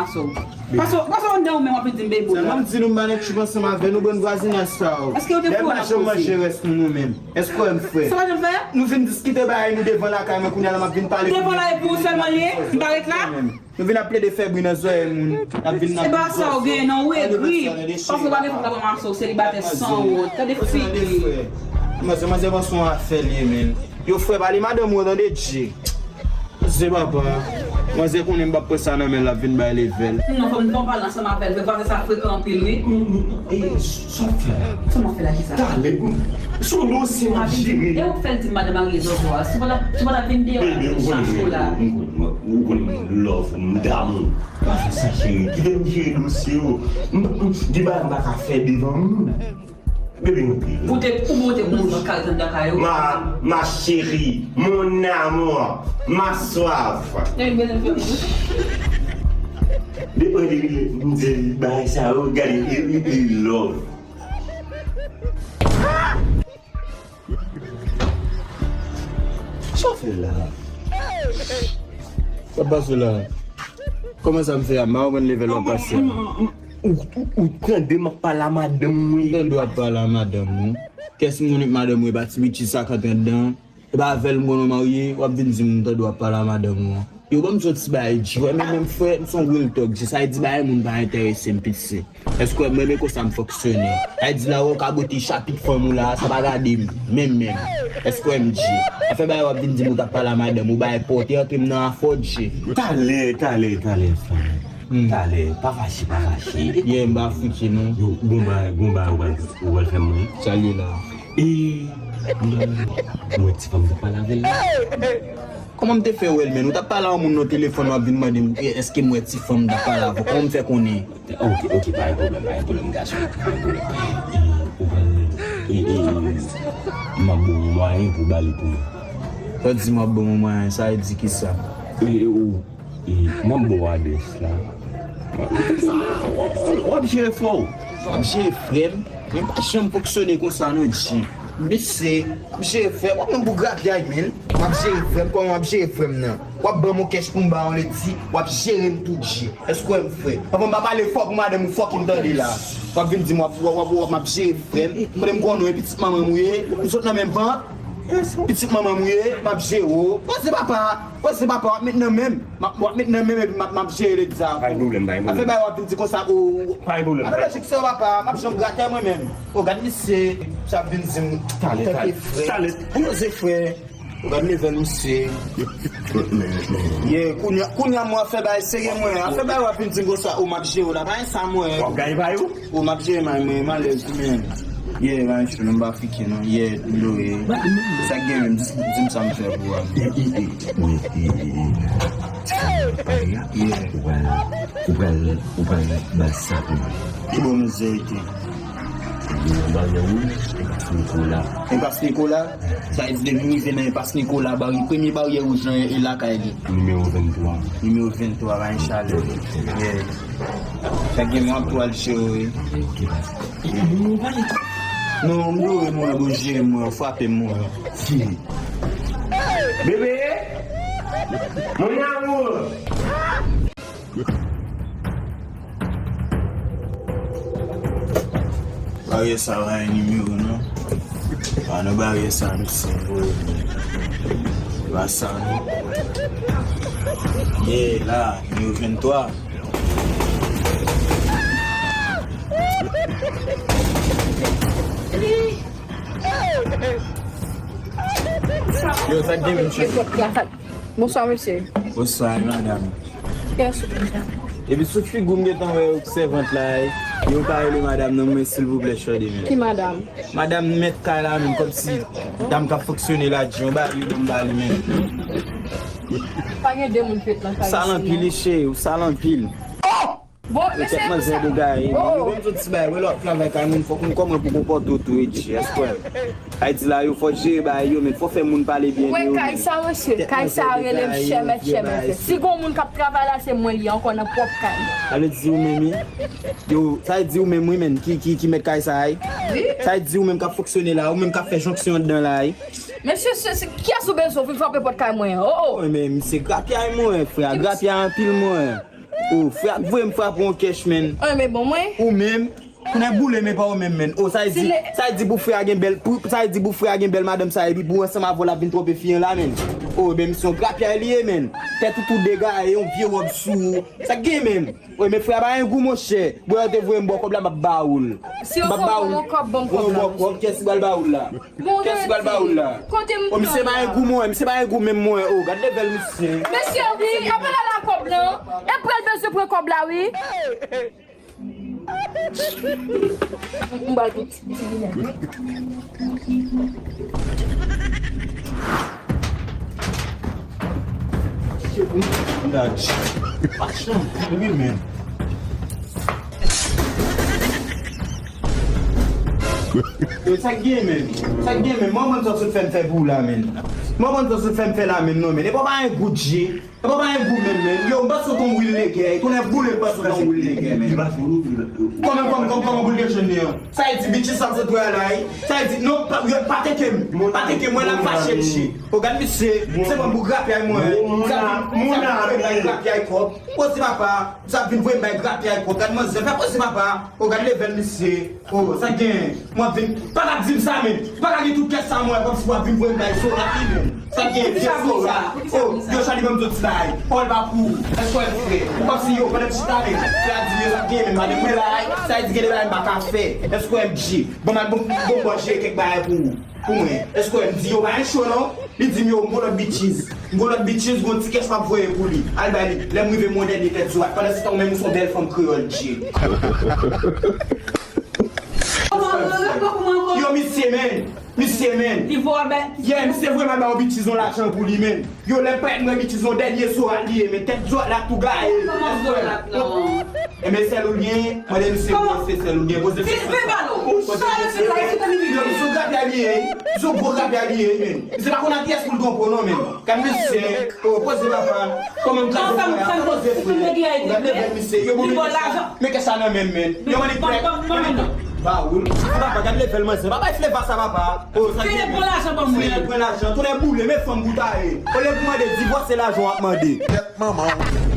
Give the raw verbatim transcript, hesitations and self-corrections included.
mase w. Pase w, pase w anndan ou menm w ap vin di m baby w la. Sèlman m di nou m pa nan tchip ansanm avè nou, bann vwazinaj sa yo. Èske yo te fè w nan koze? Lè m mache, m manje rès nou, nou menm. Èske w wè m frè? Sa pa janm fè? Nou vin diskite bagay nou devan lakay mwen, kounye a la m ap vin pale. Devan lakay pou ou sèlman li ye? M pa ret la? Nou vin ap plede fè bri nan zòrèy moun. N ap vin, n ap vin. Se pa sa w genyen non, ou egri. Paske w pa gen fanm k ap ranmase w, selibatè sanwont. Tande figi. Manzè, manzè panse yon afè li ye, menn. Yo frè, pale madanm ou an, tande, Dje. Se papa. Manzè konnen m p ap pran sa nan men l, l ap vin bay levèl. Non, fò m, fò m pale ansanm avè l vre, paske sa frekan anpil, wi. E, sa w ap fè la? Sa m ap fè la, kisa? Talè, se yon dosye m ap jere. E ou k fè l di m madan marye zòzò a. Si w pa t ap, si w pa t ap vin deyò la, vin chache w la. Ou konnen m love ou, m damou. Pa fè sa, cheri. Kite m jere dosye yo. M, m, gen bagay m pa ka fè devan moun. Bebe, nou pi. Pou te, pou monte moun nan kay, anndan kay yo. Ma, ma chérie, mon amour, ma soif. Depi lè m di bagay sa yo, gade, e, e, e love. Sa w fè la? Sa pase la? Kòman sa m fè a? M pa konprann level w ap pase a. Ou, ou, ou tande m ap pale a madanm mwen. M tande w ap pale a madanm ou. Kès moun ak madanm ou e pa ti pitit sa k antre anndan? E pa avè l m konn ou marye, w ap vin di m m tande w ap pale a madanm ou an. Yo ban m soti bay Dje, wè men menm frè, m se yon real talk, Dje, sa vle di bagay moun pa enterese m piti. Èske w wè m renmen konsa m fonksyone? Sa vle di la wè w ka bote chapit fanm ou la, sa pa gade m, menm menm. Èske w wè m Dje? Afè bagay w ap vin di m ou t ap pale a madanm ou, bagay pòte antre m nan afè w Dje. Talè, talè, talè, fanm. Hmm. Talè, pa fache, pa fache. Yeah, m pa frite non. Yo, gon bagay, gon bagay ou pral, ou pral fè mwen. Sa l ye la? E, m wè ti fanm t ap pale avè l la. Kòman m te fè wè l, menn? Ou t ap pale a yon moun nan telefòn, w ap vin mande m, e, èske m wè ti fanm m t ap pale avè w? Kòman m fè konnen? Ok, ok, pa gen pwoblèm, pa gen pwoblèm, gason, pa gen pwoblèm. E, ou pral, e, e, e, m ap ba w yon mwayen pou w ba li pou mwen. Sa w di m ap ba w yon mwayen, sa vle di kisa? E, e, ou, e, m ap ba w adrès la. W ap, w ap jere frè w. W ap jere frè m? Men m pa janm fonksyone konsa non, Dje. Mesye, m ap jere frè m, w ap menm pou grapyay, menn. M ap jere frè m, kòman w ap jere frè m nan? W ap ban m yon kèch pou m ba w, lè di, w ap jere m tou, Dje. Èske w wè m frè? Papa m pa pale fò pou madanm ou fucking tande la. W ap vin di m w ap, w ap, w ap, w ap, m ap jere frè m. Kote m konnen w e pitit manman m ou ye, nou sot nan menm vant. Pitit manman m ou ye, m ap jere w. Poze papa, poze papa, w ap met nan men m. M ap, w ap met nan men m epi m ap, m ap jere legliz la. Pa gen pwoblèm, pa gen pwoblèm. Afè bagay w ap vin di konsa, ou, ou. Pa gen pwoblèm. Afè lojik sa yo papa, m ap janm grate mwen menm. O gad misye, sa ap vin di m. Talè, talè, talè. Ou poze frè. Ou gad level misye. Yeah, kounye a, kounye a mwen ap fè bagay serye mwen. Afè bagay w ap vin di m konsa, o m ap jere w la, pa gen sa mwen. W ap gaye bay ou? O m ap jere may mwen, m alèz wi menm. Yeah, bay chou, non, m pa fike non. Yeah, m dwe. Sa k gen menm, di, di m sa m fè pou ou. Ou pral, ou pral, ou pral ba l sa pou mwen. Ki bon mizè ete? Li nan baryè wouj, enpas Nikola. Enpas Nikola? Sa vle di depi m rive nan enpas Nikola, baryè, premye baryè wouj lan e lakay li. Nimewo venntwa. Nimewo venntwa, bay chalè. Yeah. Sa gen mwen ap tou al jere wi. Non, m dwe mwen, bon jere mwen, frape mwen. Bebe! Mon amour! Baryè sa pa gen nimewo non. Pa nan baryè sa misye voye mwen. Se pa sa non. Ye la, nimewo venntwa. Yo, sa k gen menm cheri? Bonswa, mesye. Bonswa, madam. Kiyès ou menm? Epi sou figi w m gentan wè sèvant la, e, yo pa rele madam nan, mwen, silvouplè, chòde menm. Ki madam? Madam mèt kay la menm, kòmsi dam k ap fonksyone la, di yon bagay, yo ban m ba li menm. Pa gen de moun k ret nan kay isi non. Ou sal anpil, wi, cheri, ou sal anpil. Bon, mesye, manzè de gaye. Yo menm sot ti bay, wè lè w ap travay kay moun, fòk ou kòman pou konpòte w tou, wi, G, èske w wè? Ayiti la, yo fò jere bagay yo, men fò fè moun pale byen de yo menm. Wè kay sa, mesye, kay sa rele m chè mèt chè mèt. Si gon moun k ap travay la, se mwen li ye ankò nan pwòp kay mwen. Sa vle di ou menm, wi? Yo, sa vle di ou menm, wi, menm, ki, ki, ki mèt kay sa, wi? Wi. Sa vle di ou menm k ap fonksyone la, ou menm k ap fè jonksyon anndan la, wi? Mesye, se, se, kiyès ou bezwen vin frape pòt kay mwen an? Oh, oh. Wi, men misye grapyay mwen, frè, grapyay anpil mwen. Oh, frè, voye m frape yon kèch, menn. Wi, men bon, mwen. Ou menm, konnen boule men pa ou menm, menn. Oh, sa vle di, sa vle di pou frè a gen bèl, pou, sa vle di pou frè a gen bèl madanm sa, epi pou ansanm avè w l ap vin twonpe fi an la, menn. Oh, men misye yon grapyay li ye, menn. Tèt ou tou degaye, yon vye wòb sou ou. Sa k gen menm? Wi, men frè a pa gen gou, monchè. Bwè, yo te voye m ba w kòb la, m ap ba ou l. M ap ba ou l. Voye m ba w kòb, kiyès ki pral ba ou l la? Kiyès ki pral ba ou l la? Kote m. Oh, misye pa gen gou, mwen, misye pa gen gou menm mwen. Oh, gad level misye. Mesye, wi, apre la la kòb lan. E pral bezwen pran kòb la, wi. M ba l pou ti, ti ginen. Action. Wi, men. Yo, sa k gen, men? Sa k gen, men? Mwen konn sa w sot fè m fè pou w la, men. Mwen konn sa w sot fè m fè la, men, non, men. E pa pa yon gout je. Papa pa gen gou menm, men. Yo, m panse w te yon wil negè. Tounen boule, m panse w te yon wil negè, men. Kòman, kòman, kòman, kòman pou l gen jwenn li an? Sa vle di bitches sa m sot wè a la, wi. Sa vle di, non, pa, yo, pa teke m. Pa teke m, mwen la m fache, mesye. O, gad misye, se mwen pou grapyay mwen. Sa vin, sa vin voye m bay grapyay kòb. Poze papa, sa vin voye m bay grapyay kòb. Gad manzè, fè poze papa. O, gad level misye. O, sa gen. Mwen vin, pa ka di m sa, men. Pa ka gen tout kès sa, mwen, kòmsi w ap vin voye m bay Zorat li, men. Sa gen, vye Zorat. O, yo, Charly, ban m di w ti bagay. Pawòl pa pou ou. Èske w wè m frè? Ou kòmsi yo, pandan m chita, men. Frè a di, yo, sa gen, men, madanm mwen la, sa di gen de bagay m pa ka fè. Èske w wè m di? Bon, m al bon, bon, bon, jere kèk bagay pou ou. Pou mwen. Èske w wè m di yo pa gen cho, non? Li di m, yo, m gon lòt bitches. M gon lòt bitches, gon ti kèch m ap voye pou li. Al bay li. Lè m rive, m wè yon dènye tèt Zorat. Pandan se tan, ou menm, ou se yon bèl fanm kreyòl, Dje. Yo, misye, men. Misye, men. Li vo a bèl. Yeah, misye vrèman ba yon bitches yon lajan pou li, men. Yo, lè m parèt, m wè bitches yon dènye Zorat li ye, men. Tèt Zorat la tou gaye. Kòman Zorat la? Enben, sèl ou l gen, mande misye pou se sèl ou l gen. Poze misye. Yo, misye yon grapyay li ye, wi. Misye yon gwo grapyay li ye, wi, men. Misye pa konn ak kiyès pou l twonpe w, non, men. Gad misye. O, poze papa. Kòman m ka di frè a? Poze frè. Gad level misye. Yo, bon, men kèch sa nan men m, men. Yo, mande prèt. Ba ou l. Papa, gad level manzè. Papa, e fleva sa, papa. O, sa gen. Pran lajan, tounen boule, men fanm boutaye. Olye pou mande divòs, se lajan w ap mande. Tèt manman w.